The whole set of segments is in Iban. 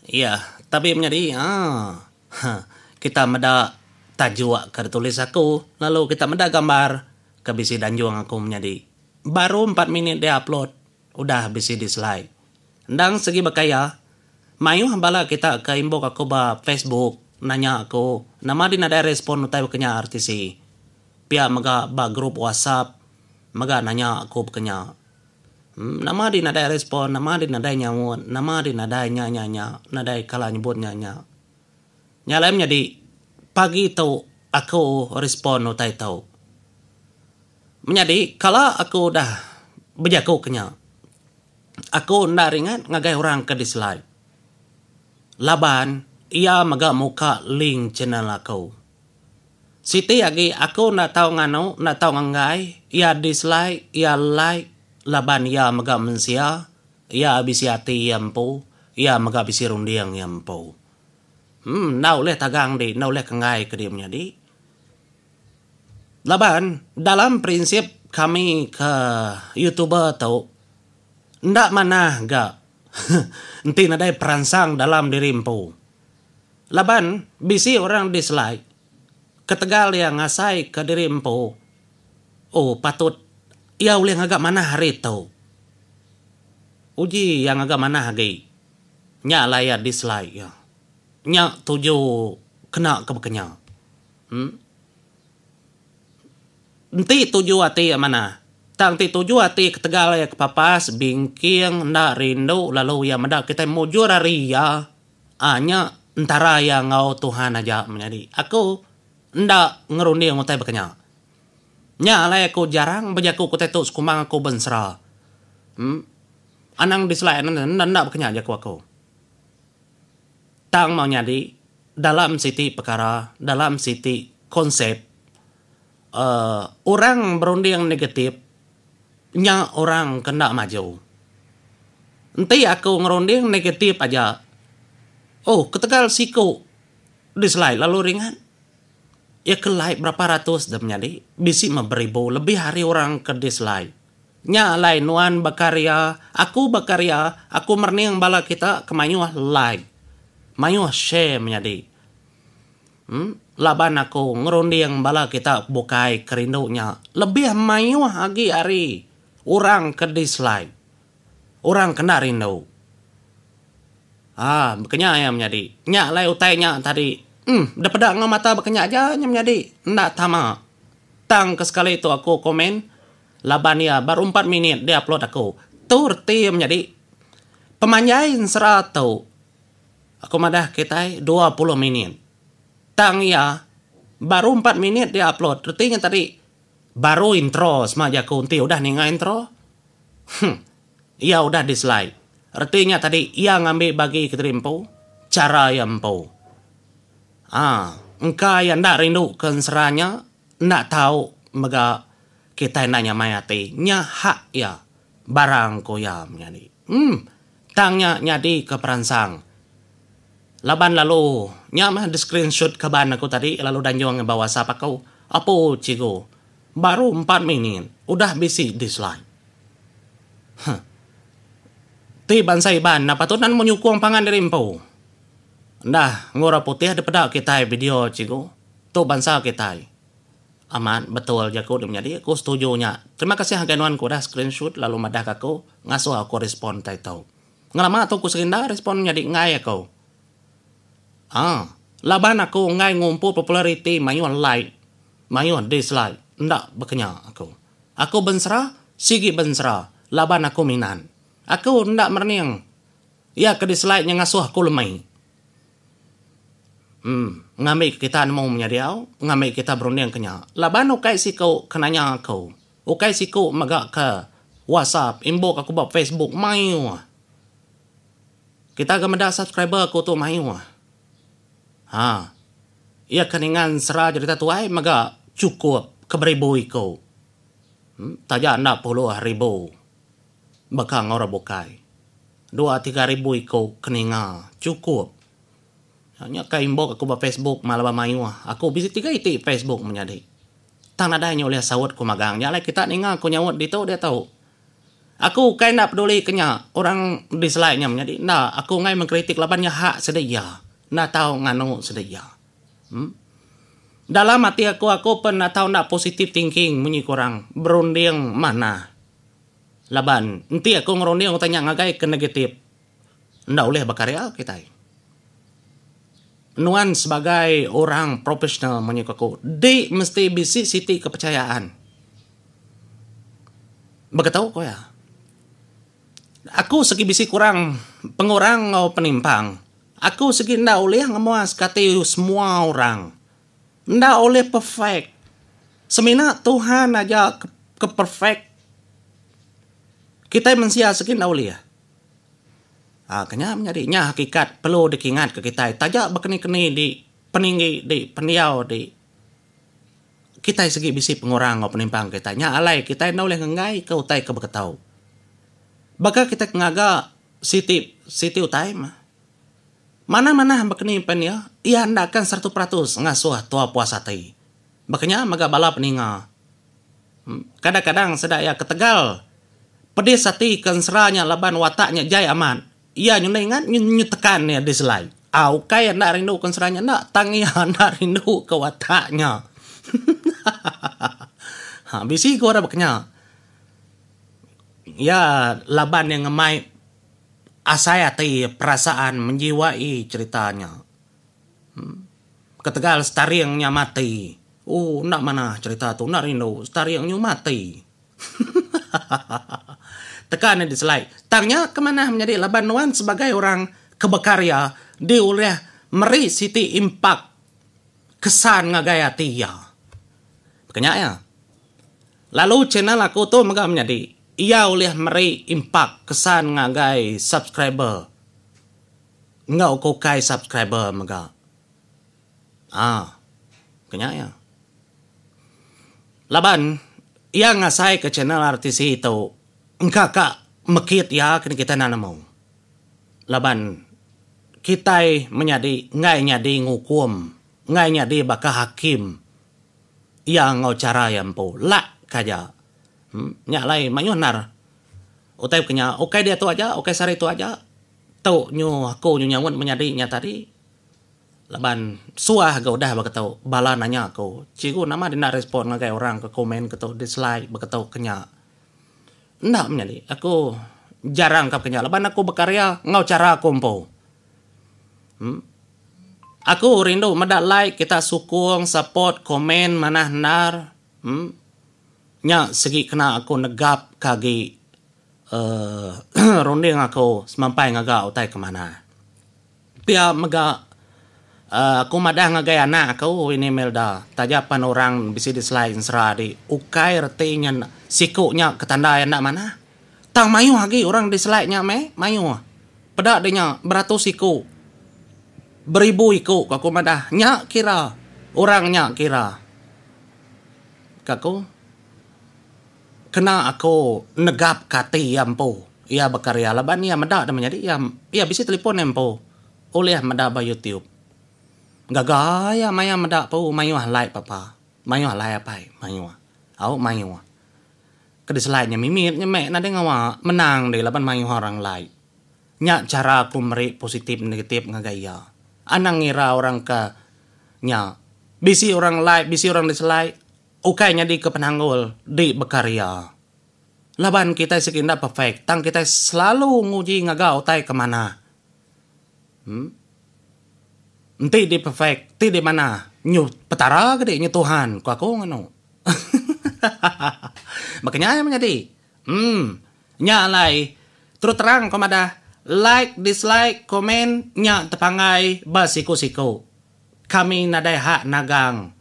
Iya, tabi menyadi aaa. Ha, kita meda tajuk ke ditulis aku lalu kita meda gambar ke bisi danjung aku menyadi. Baru empat minit dia upload udah bisi dislike. Endang segi baka iya, mayuh bala kita ke inbox aku ba Facebook nanya aku nama dih nadai respon utai baka nya RTC. Pia mega ba group WhatsApp mega nanya aku baka nya. Nama dih nadai respon, nama dih nadai nyaut, nama dih nadai nya nya nya, nadai kala nyebut nya nya. Nya alai menyadi pagi tu aku respon utai tu. Menyadi kala aku udah bejaku ke nya, aku enda ringat ngagai orang ke dislike laban iya mega muka link channel aku. Siti agi aku enda tau nganu enda tau ngenggai iya dislike iya like laban iya mega mensia iya bisi ati iya empu iya mega bisi runding iya empu. Em enda ulih tagang di enda ulih kenggai ke di menyadi. Laban dalam prinsip kami ke youtuber tu enda manah ga enti nadai peransang dalam diri empu. Laban bisi orang dislike ketegal iya ngasaika diri empu, oh patut iya ulih ngaga manah ari tu. Uji iya ngaga manah agi. Nya alai iya dislike iya. Nya tuju kena ke baka nya. Em. Enti tuju ati iya manah. Tang enti tuju ati ketegal iya kepapas, bingking, enda rindu lalu iya meda kitai mujur ari iya. Aa nya entara iya enggau Tuhan aja menyadi. Aku enda ngerunding utai baka nya. Nya alai aku jarang bejaku ke utai tu sekumbang aku bensera. Em anang dislike anang enda enda baka nya jaku aku. Tang mau nyadi dalam siti pekara dalam siti konsep uhh orang berunding negatif Nya orang ke enda maju. Enti aku ngerunding negatif aja, oh ketegal siku dislike lalu ringat. Iya ke like berapa ratus da menyadi, bisi meh beribu lebih ari orang ke dislike. Nya alai nuan bekarya, aku bekarya, aku merening bala kita ke mayuh like, mayuh share menyadi. Em, laban aku ngerunding bala kita bukai ke rindu nya lebih mayuh agi ari orang ke dislike, orang ke enda rindu. Aa, baka nya iya menyadi. Nya alai utai nya tadi, em, dep peda enggau mata baka nya aja nya menyadi, enda tama. Tang ke sekali tu aku komen laban iya baru empat minit diupload aku. Tu reti iya menyadi, pemanjai ensera tu. Aku madah kitai 20 minit. Tang iya baru empat minit dia upload. Reti nya tadi baru intro sema jaku enti udah ninga intro. Huh. Iya udah dislike. Reti nya tadi iya ngambi bagi kediri empu, chara iya empu. Aa, engka iya enda rindu ke ensera nya, enda tau mega kitai enda nyamai ati. Nya hak iya. Barang ku iya menyadi. Em. Tang nya nyadika peransang. Laban lalu nya meh di-screenshot kaban aku tadi lalu danjung ba WhatsApp aku. Apu cikgu, baru empat minit udah bisi dislike. Huh. Ti bansa Iban enda patut nan menyukung pangan diri empu. Enda enggau orang putih dipeda kitai video cikgu. Tu bansa kitai. Amat betul jaku dep nyadi aku setuju nya. Terima kasih ngagai nuan ke udah screenshot lalu madah ka aku ngasuh aku respon utai tu. Ngelama tu aku serinda respon nyadi enggai aku. Aa laban aku enggai ngumpul populariti mayuh like mayuh dislike enda bekenya aku. Aku bensera sigi bensera laban aku minat. Aku enda merening iya ke dislike nya ngasuh aku lemai. Em, ngambi kita nemu menyadi au, ngambi kita berunding ke nya. Laban ukai siku ke nanya aku, ukai siku mega ke WhatsApp, inbox aku ba Facebook mayuh. Kita ga meda subscriber aku tu mayuh. Ha. Iya ke ninga ensera jerita tuai mega chukup ke beribu iku. Em, taja enda puluh ribu baka enggau orang bukai. Dua tiga ribu iku ke ninga chukup. Nya ka inbox aku ba Facebook mah laban mayuh. Aku bisi tiga iti Facebook menyadi. Tang nadai nya ulih saut ku magang. Nya alai kita ninga ku nyaut ditu diatu. Aku ukai enda peduli ke nya orang dislike nya menyadi enda aku enggai mengkritik laban nya hak sida iya enda tau nganu sida iya. Em. Dalam ati aku aku pen enda tau enda positive thinking munyi ku orang berunding manah. Laban enti aku ngerunding utai nya ngagai ke negatif enda ulih bekarya kitai. Nuan sebagai orang professional munyi ku aku di mesti bisi siti kepercayaan. Beketu ku iya. Aku segi bisi kurang pengurang enggau penimpang. Aku segi enda ulih ngemuaska ati semua orang. Enda ulih perfect. Semina Tuhan aja ke perfect. Kitai mensia segi enda ulih. Aa ke nya menyadi nya hakikat perlu dikingatka kitai taja bekeni-keni di peninggi di pendiau di. Kitai sigi bisi pengurang enggau penimpang kitai. Nya alai kitai enda ulih ngenggaika utai ke beketau. Baka kitai ke ngaga siti siti utai mah. Manah-manah baka ni pen iya, iya enda akan 100% ngasuh tua puas ati. Baka nya mega bala peninga. Kadang-kadang sida iya ketegal pedis ati ke ensera nya laban watak nya jai amat. Iya nyundi ingat nyu tekan iya dislike. Ah ukai enda rindu ke ensera nya enda tang iya enda rindu ke watak nya. Ha bisi ko orang bekenya. Iya laban iya ngemai asai ati perasaan menjiwai cherita nya. Ketegal setaring nya mati. Ooh enda manah cherita tu enda rindu setaring nyu mati. Teka ne dislike. Tang nya ke manah menyadi laban nuan sebagai orang ke bekarya di ulih meri siti impak kesan ngagai ati iya. Baka nya iya. Lalu channel aku tu mega menyadi iya ulih meri impak kesan ngagai subscriber enggau ke ukai subscriber mega. Aa. Ke nya iya. Laban iya ngasaika channel RTC tu engka ka mekit iya kena kitai enda nemu. Laban kitai menyadi enggai nyadi ngukum, enggai nyadi baka hakim iya enggau chara iya empu. Lak ka aja. Nya alai mayuh endar utai ke nya ukai diatu aja, ukai sehari tu aja. Tu nyu aku nyu nyaut menyadi nya tadi. Laban suah ga udah baka tu bala nanya aku, cikgu nama denda respon ngagai orang ke komen ke tu dislike baka tu ke nya. Enda menyadi aku jarang ka baka nya laban aku bekarya enggau chara aku empu. Em Aku rindu meda like kita sukung support komen manah endar. Em Nya sigi kena aku negap ke agi uhh runding aku semampai ngaga utai ke manah. Pia mega aku madah ngagai anak aku Winnie Melda taja pan orang bisi diselai ensera adi ukai reti nya siku nya ke tanda iya enda manah. Tang mayuh agi orang diselai nya meh mayuh. Peda deh nya beratus iku beribu iku ku aku madah nya kira orang nya kira ka ku. Kena aku negap ke ati iya empu. Iya bekarya laban iya meda da menyadi iya iya bisi telefon iya empu ulih meda ba youtube. Gaga iya maya meda pu mayuh like papa, mayuh like apai, mayuh. Au mayuh. Ke dislike nya mimit nya meh nadai ngawa menang deh laban mayuh orang like. Nya chara aku meri positif negatif ngagai iya. Anang ngira orang ke nya bisi orang like bisi orang dislike. Ukai nyadika penanggul di bekarya. Laban kitai sigi enda perfect tang kitai selalu nguji ngaga utai ke manah. Em. Enti di perfect ti di manah nyu Petara ke di nyu Tuhan ku aku nganu. Baka nya iya menyadi. Em. Nya alai terus terang ku madah like dislike komen nya tepanggai ba siku-siku. Kami nadai hak nagang.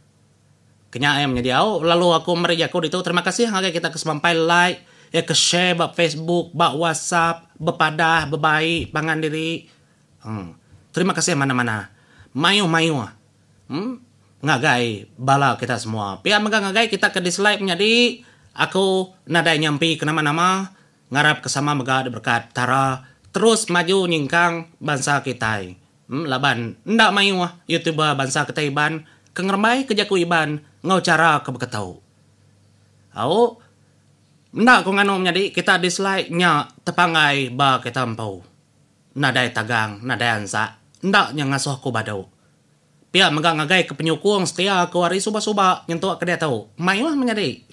Kenya iya menyadi au lalu aku meri jaku ditu terima kasih ngagai kita ke semampai like iya ke share ba facebook ba whatsapp bepadah bebai pangan diri em terima kasih manah manah mayuh mayuh em ngagai bala kita semua pia mega ngagai kita ke dislike menyadi aku nadai nyampi ke nama nama ngarap ke sama mega diberkat petara terus maju nyingkang bansa kitai. Laban enda mayuh youtuber bansa kitai Iban ke ngerembai ke jaku Iban enggau chara ke beketu. Au. Enda ku nganu menyadi kita dislike nya tepanggai ba kita empu. Nadai tagang, nadai ansak, enda nya ngasuh aku badu. Pia mega ngagai ke penyukung setia aku ari suba-suba nyentuk ke diatu. Mayuh menyadi.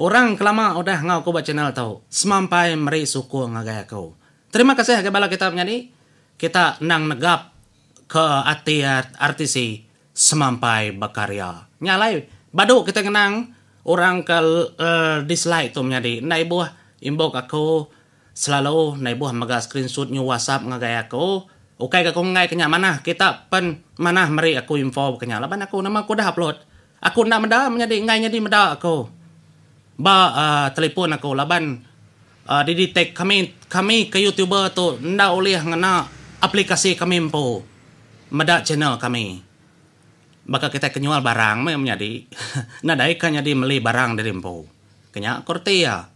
Orang ke lama udah enggau aku ba channel tu semampai meri sukung ngagai aku. Terima kasih ngagai bala kita menyadi. Kita endang negap ke ati RTC semampai bekarya. Nya alai badu kita ngenang orang ke dislike tu menyadi. Enda ibuh inbox aku selalu enda ibuh mega screenshot nyu whatsapp ngagai aku. Ukai ga aku enggai ke nya manah kita pen manah meri aku info baka nya laban aku nama aku udah upload. Aku enda meda menyadi enggai nyadi meda aku ba uhh telefon aku laban uhh di detect kami kami ke youtuber tu enda ulih ngena aplikasi kami empu meda channel kami. Baka kitai ke nyual barang meh menyadi nadai ka nyadi meli barang diri empu. Ke nya ku reti iya.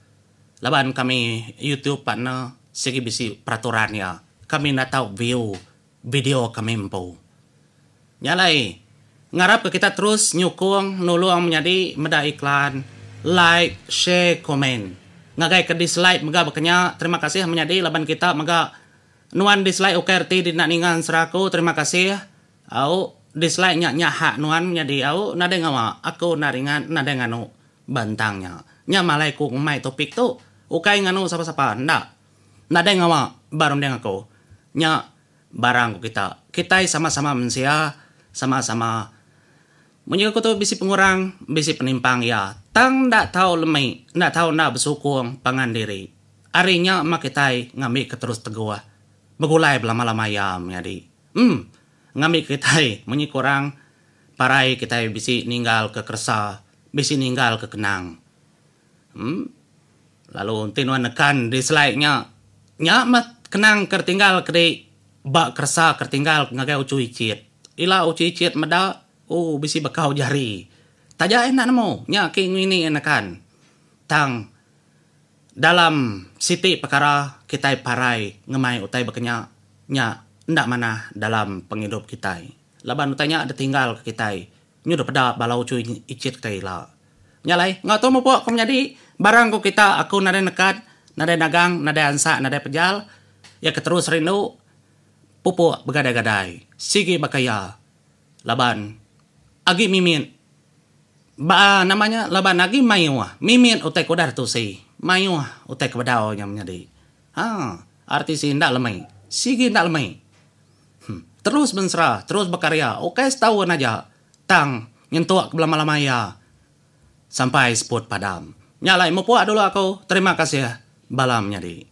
Laban kami YouTube partner sigi bisi peraturan iya. Kami enda tau view video kami empu. Nya alai ngarap ke kita terus nyukung nulung menyadi meda iklan, like, share, komen. Ngagai ke dislike mega baka nya terima kasih menyadi laban kita mega nuan dislike ukai reti di enda ninga ensera aku terima kasih. Au dislike nya nya hak nuan menyadi au nadai ngawa aku enda ringat nadai nganu. Bentang nya. Nya malai ku ngemai topik tu. Ukai nganu sapa-sapa. Enda. Nadai ngawa ba runding aku. Nya barang ku kita. Kitai sama-sama mensia, sama-sama munyi ku tu bisi pengurang, bisi penimpang iya. Tang enda tau lemi, enda tau enda besukung pangan diri. Ari nya mah kitai ngambika terus teguh begulai belama-lama iya menyadi. Em. Ngambika kitai munyi ku orang parai kitai bisi ninggalka keresa Bisi ninggal ke kenang. Em. Lalu enti nuan nekan dislike nya, nya meh kenang ke tinggal ke di ba keresa ke tinggal ngagai uchu ichit. Ila uchu ichit meda, ooh bisi bekau jari. Taja iya enda nemu, nya agi ngini iya nekan. Tang dalam siti pekara kitai parai ngemai utai baka nya, nya enda manah dalam pengidup kitai. Laban utai nya ditinggal ke kitai. Nyu deh peda bala uchu ichit kitai ila. Nya alai, enggau tu mupuk ku menyadi barang ku kita aku nadai nekat, nadai nagang, nadai ansak, nadai pejal. Iya ke terus rindu pupuk begadai-gadai. Sigi baka iya laban agi mimit ba nama nya laban agi mayuh mimit utai ke udah ditusi mayuh utai ke bedau nya menyadi. Haa RTC enda lemi sigi enda lemi. Terus bensera, terus bekarya, ukai setaun aja tang nyentuk ke belama-lama iya sampai seput padam. Nya alai mupuk dulu aku, terima kasih bala menyadi.